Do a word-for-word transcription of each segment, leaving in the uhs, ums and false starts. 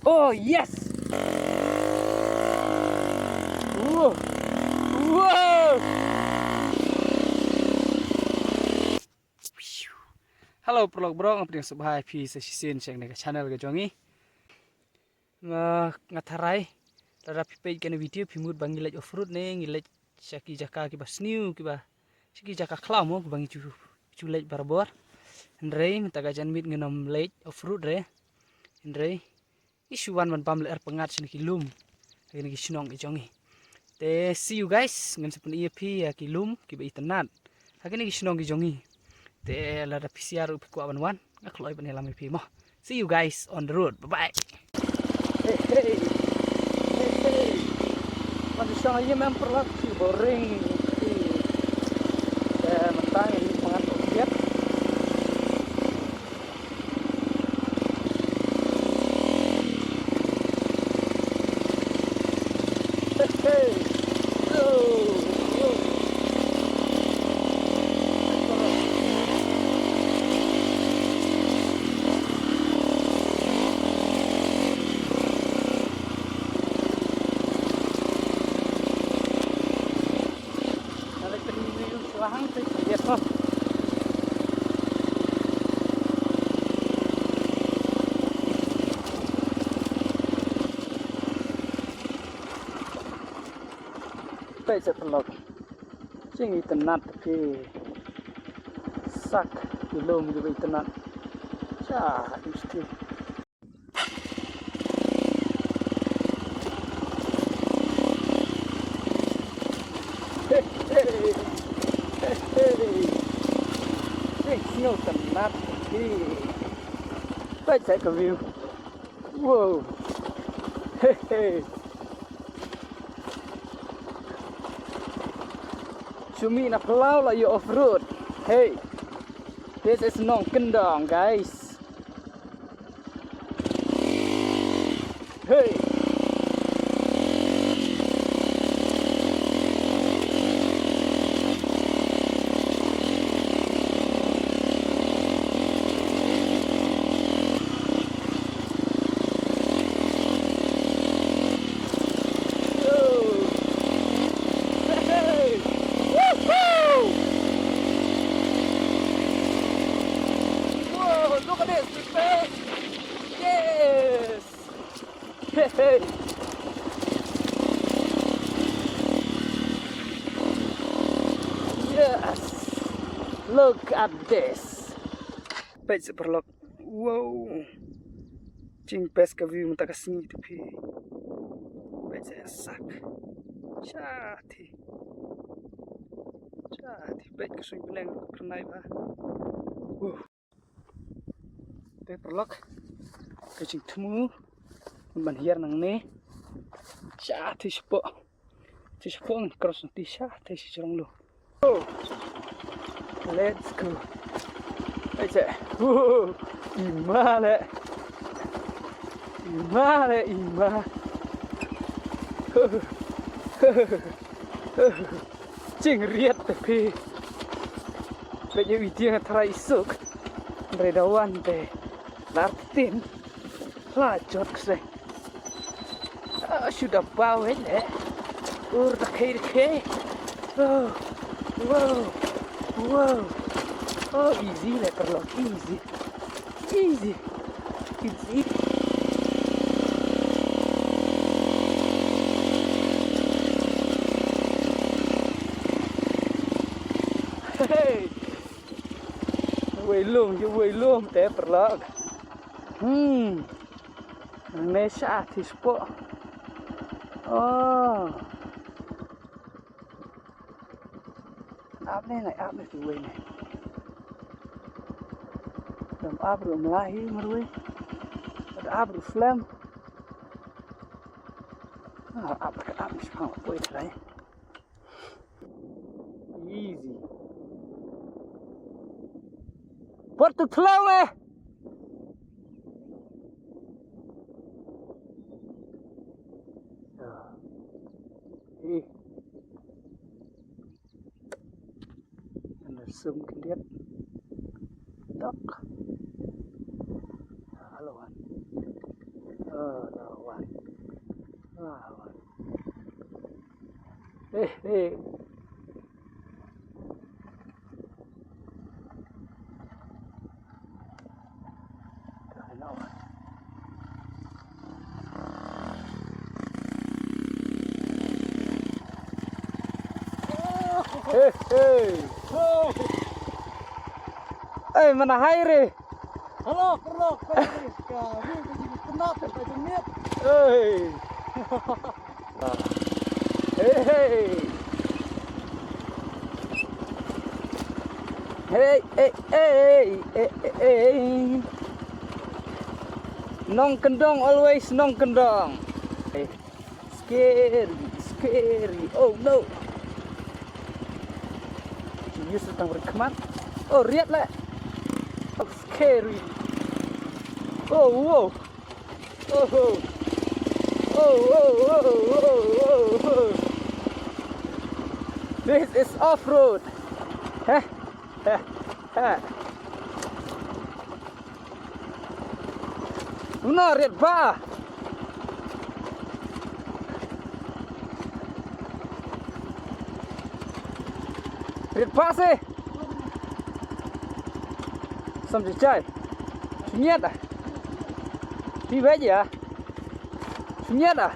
Oh yes. Wow. Wow. Hello paralok bro, nga pdiang sngewbha ïa phi sa shisien sha kane ka channel ka jong ngi. Nga, nga tharai lada phi peit kane video phi mut ba ngi leit off road ne ngi leit sha ki jaka kiba sniew, kiba sha ki jaka khlaw mo, kiba ngi ju, ju leit barabor. Hynrei mynta ka janmiet ngin ym leit off road re. Hynrei ngi shu wan ban bam lyer pyngngad sha kine ki lum ha kine ki shnong ki jong ngi. Te see you guys, ngan sa pyni ïa phi ïa ki lum kiba itynnad ha kine ki shnong ki jong ngi. Te lada phi sngewbha ruh phi kwah ban wan, nga kloi ban ïalam ïa phi mo. See you guys on the road. Bye bye. Hey hey. Hey hey. Ban shong ïa mem paralok ki boring. Te mynta ngi pyngngad. Peit sha paralok. Jingitynnad te phi. Sak ki lum kiba itynnad. Sha, isti. Hey hey. Hey hey. Jingitynnad te phi. Peit sha ka view. Wow. Hey hey. Shu mih na phyllaw la ïoh off road. Hey. This is Nongkyndong, guys. Hey. Whoa, look at this, big man. Yes. Hey, hey. Yes. Look at this. Peit sha paralok. Wow. Jingbest ka view mynta ka sngi te phi. Peit sha sak. Shathie. Shathie peit ka suiñ bneng ruh ka phyrnai bha. Wow. Te paralok. Ka jingthmu ban hiar nangne. Shathie shapoh. Te shapoh ngan cross na te sha te shi jrong lo. Oh. Let's go. Ai che. Oh. Ima le. Ima le ima. Jingriat te phi. Peit ïa u i tieng a tharai isuk. Hynrei da wan te. Lar tin. La jot kseng. Ah, shu da baw eh le. Ur da khei da khei. Oh, wow, wow. Oh, easy le paralok, easy. Easy. Easy. Hey. Wei lum, ju wei lum te paralok. Hmm. Nangne shathie shapoh. Oh. Ap ne, nai ap ne tu wei ne. Dam ap ruh mlahi marwei. Dam ap ruh slem. Ah, ap ka ap ne shang poi trai. Easy. Por tu thlew me. Eh. Anda sum khyndiat. Tok. Hello. Ah. Hey, hey. Hey, hey. Hey, mana hai re? Hello, hello, hey. Hey. Hey, hey. Hey, hey, hey, hey, hey, hey. Nongkyndong, always nongkyndong. Hey. Scary, scary. Oh no. Junior sa tang beri khmat. Oh, riat leh. Oh, scary. Oh, wow. Oh, oh. Oh, oh, oh, oh, oh, oh. This is off-road. Heh, heh, heh. Una riat ba. Riat ba se. Sam ji chai. Niat ah. Ti ba ja. Niat ah.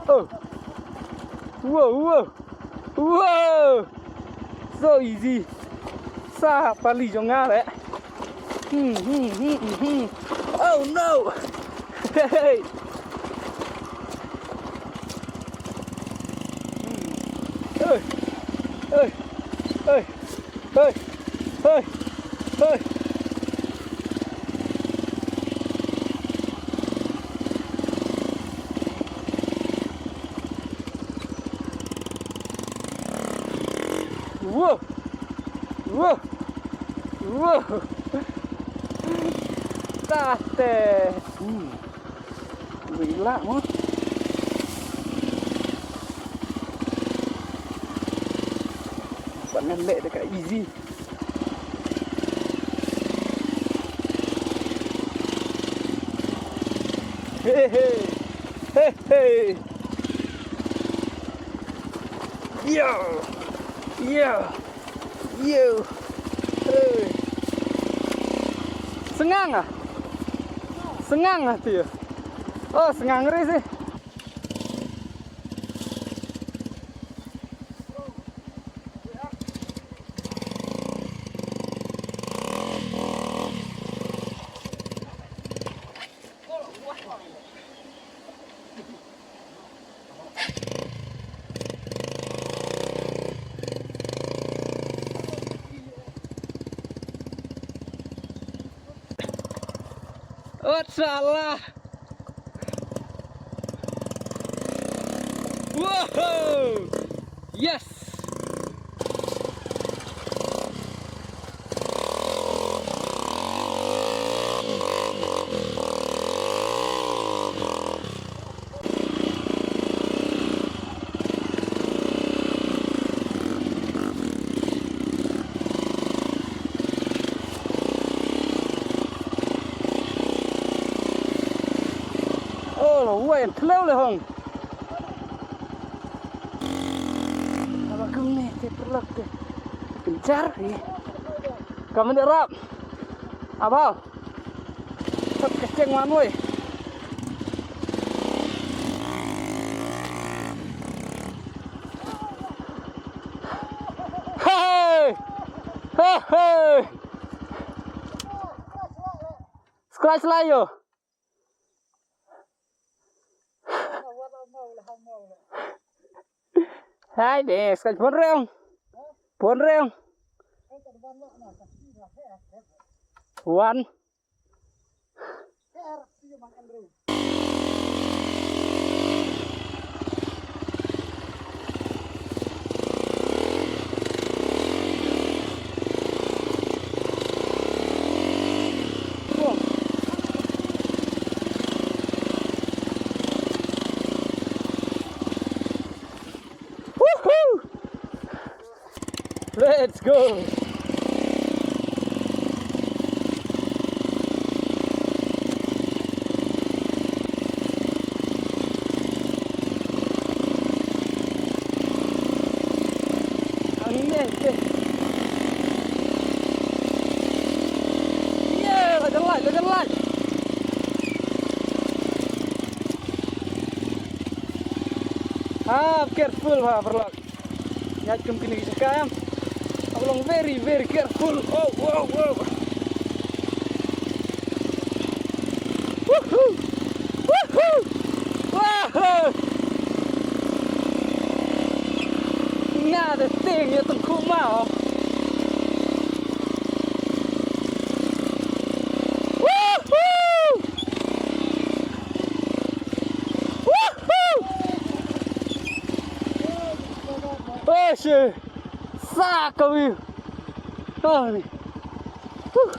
Oh. Wow, wow. Wow. So easy. Sa pali jong nga le. Hmm, hmm, hmm, hmm, hmm. Oh no. Hey. Hey. Hey. Hey. Hey. Hey. Hey. Wow. Wow. Wow. Tate. Hmm. Wei lah mo. Ban ngan leh dekat easy. Hey, hey. Hey, hey. Yo. Yo. Yo. Hey. Sengang ah? Sengang ah tu ya? Oh, sengang ri sih. Oh, salah. Woohoo! Yes! Oh, la wai en thleu le hong. Aba kumne te perlok te. Pinchar ye. Kamen rap. Abau. Sat ka cheng wan wei. Hey! Hey, hey! Scratch la yo. Hai de, scratch pon reng. Pon reng. One. Woohoo! Let's go! Light. Ah, careful ha, paralok. Ïaid kum kine ki jaka em. Hap long very, very careful. Oh, wow, wow. Woohoo! Woohoo! Wahoo! Nga da tieng ïa tang kumno. Woohoo! Woohoo! Oh, shit. Sa ka wi. Oh, ni. Huh.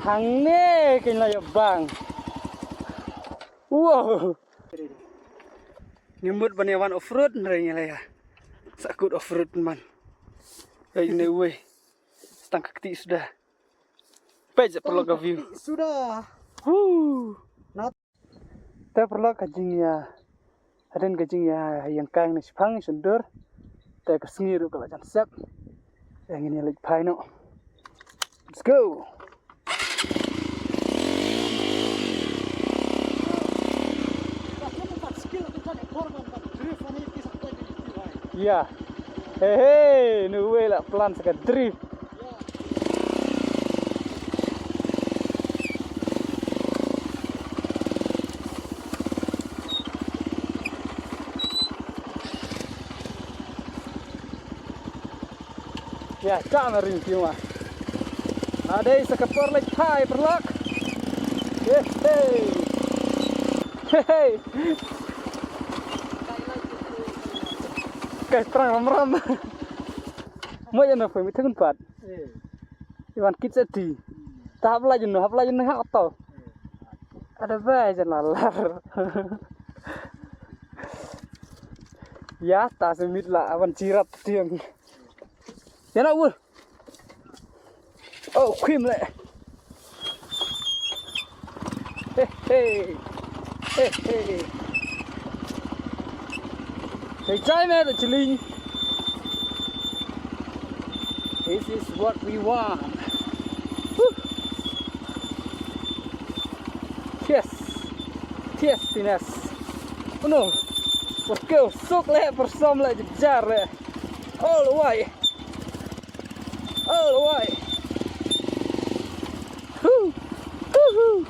Hangne kin la ïa bang. Wow. Ngi mut ban ïa wan off road, hynrei ngi la ïa sahkut off road man. Hei, ne uwei. Tang ka kti suda. Peit paralok ka view. Suda. Woo. Te paralok ka jingïa, hadien ka jingïa ïeng kang ne shipang shyndur. Te ka sngi ruh ka la jan sep. Te ngin ïa leit phai noh. Let's go. Ïa. He he, nu wei la plan sa ka drift. Ïa, ka ma ring ki ma. Nadei sa ka por leit phai paralok. He he. He he. Kai prang ram ram. Mo ïa na phai mi thung pat. Iwan kit sa ti. Ta hap la jun, hap la jun ha to. Ada ba jan la lar. Ïa, ta se mit la awan chirat tiang. Ïa na ul. Oh, khwim le. He he. He he. Hey, time out, Chiling. This is what we want. Woo. Yes. Yes, Tines. Oh no. Let's go. Suk le, person le, jar le. All the way. All the way. Hoo. Hoo hoo.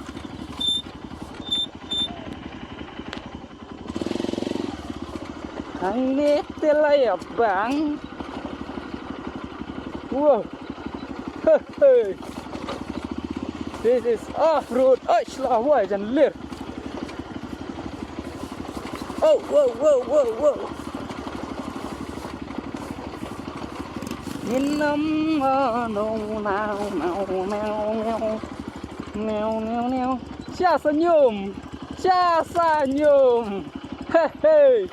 Hangne te la ïa bang. Wow. Hey, hey. This is off-road. Oi, shla wai jan lir. Oh, wow, wow, wow, wow. Minam, oh, no, no, no, no, no. Neo, neo, neo. Cha sa nyum. Cha sa nyum. Hey, hey.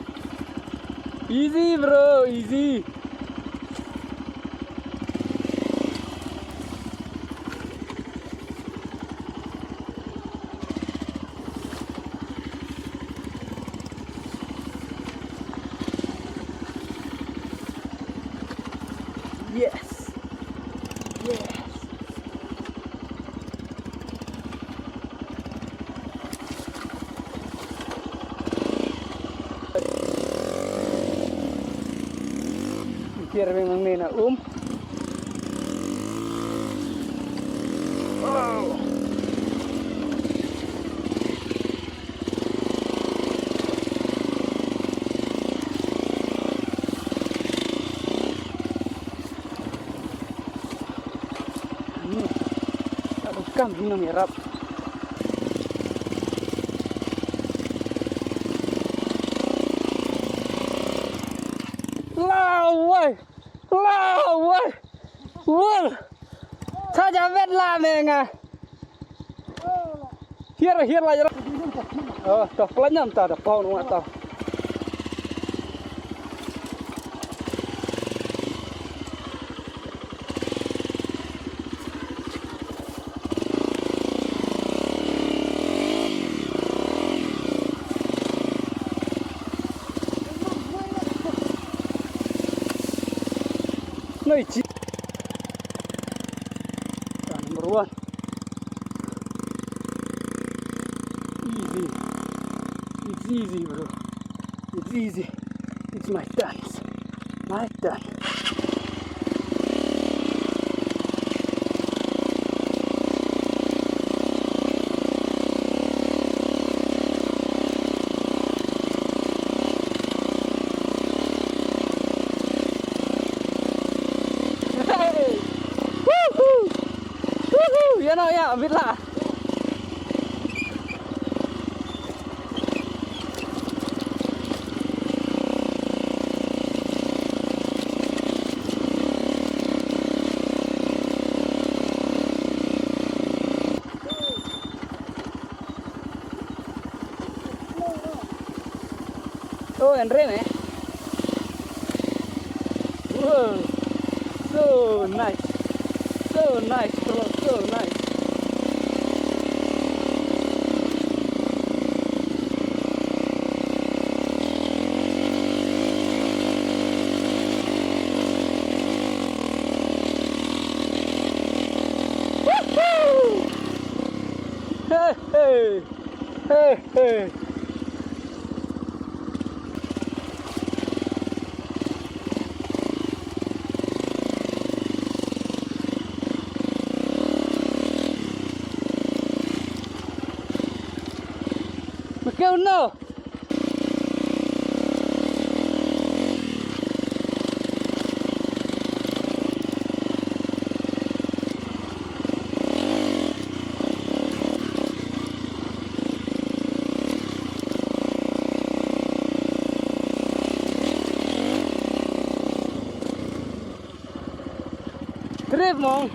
Easy, bro, easy. Yes. Yes. Kier memang ni na um. Wow. Hmm. Aku kam hinam ya rap. Lawai. Lawai. Wul. Cha javet la me nga. Hiar, hiar la jara. Oh, to plan nyam ta da pau nung ta. Hey, chi-, number one. Easy. It's easy, bro. It's easy. It's my dance. My dance. Hey! Woohoo! Woohoo! Ïa no ïa, bit la. Oh, en rem, eh? Wow. So nice. So nice, bro. So nice. Woohoo! Hey, hey. Hey, hey. Mekeu no. Trip mong.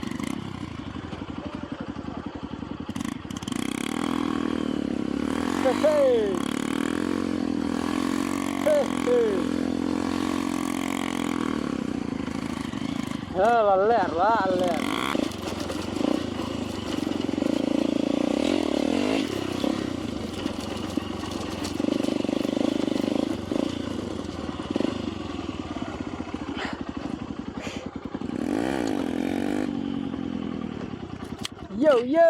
Hey, hey. Hey, hey. Ah, la ler, la ler. Yo, yo.